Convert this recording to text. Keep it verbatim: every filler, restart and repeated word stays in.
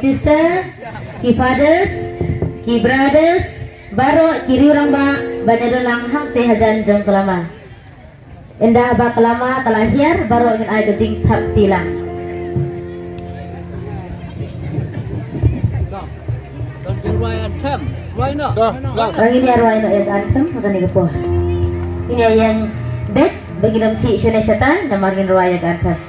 Sister, ki fathers, ki brothers, baroh ki riew rangbah ba ïadon lang hangtei hajan jong ka lama. Ynda ba ka lama ka la hiar, baroh ngin ai ka jingthap kti lang. Don ki rwai anthem, rwai noh. Dah, dah. Ngin ïa rwai noh ïa ka anthem ha kane ka por. Ngin ïa ïeng beit ba ngin ym khih shane shatai, namar ngin rwai ïa ka anthem.